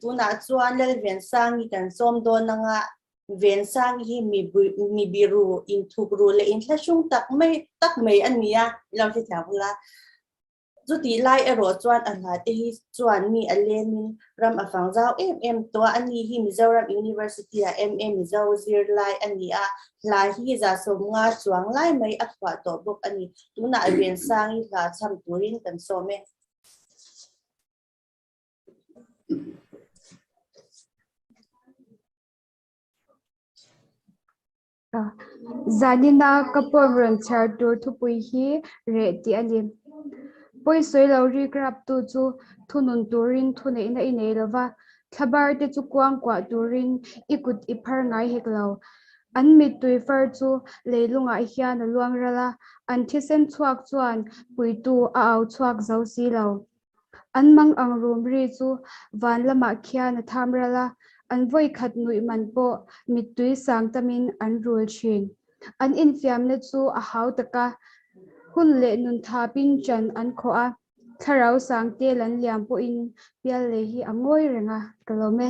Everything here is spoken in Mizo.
Tunah chuan Lalvensangi kan sawm dawn anga Vensangi hi mi biru, inthukru leh inthlahrung tak mai tak mai a ni a, i lo hrethiam ula. Chutih lai erawh chuan a hla te hi chuan mi a lenin ram a fang zau em em tawh a, ani hi Mizoram University ah MA Mizo zirlai a ni a, hla hi 150 chuang lai mai a phuah tawh bawk a ni. Tunah Vensangi hla chham turin kan sawm e. Zanina ka poem rawn chhiar tur thupui hi reh tih a ni. Pawisawi lo rikrap tu chu thunun turin thuneihna i nei lova, thlabar te chu kuangkuah turin i kut i phar ngai hek lo. An mittui far chu leilungah hian a luang ral a, an thisen chhuak chuan puitu a au chhuak zo si lo. An mang ang rum ri chu van lamah khian a tham ral a, an vawi khat nuih man pawh mittui sang tamin an rul thin. An infiamna chu a hau tak a, hun leh nun thapin chan an khawh a, thlarau sang tel an liam pawhin pial lei hi a ngawi reng a, ka lawm e.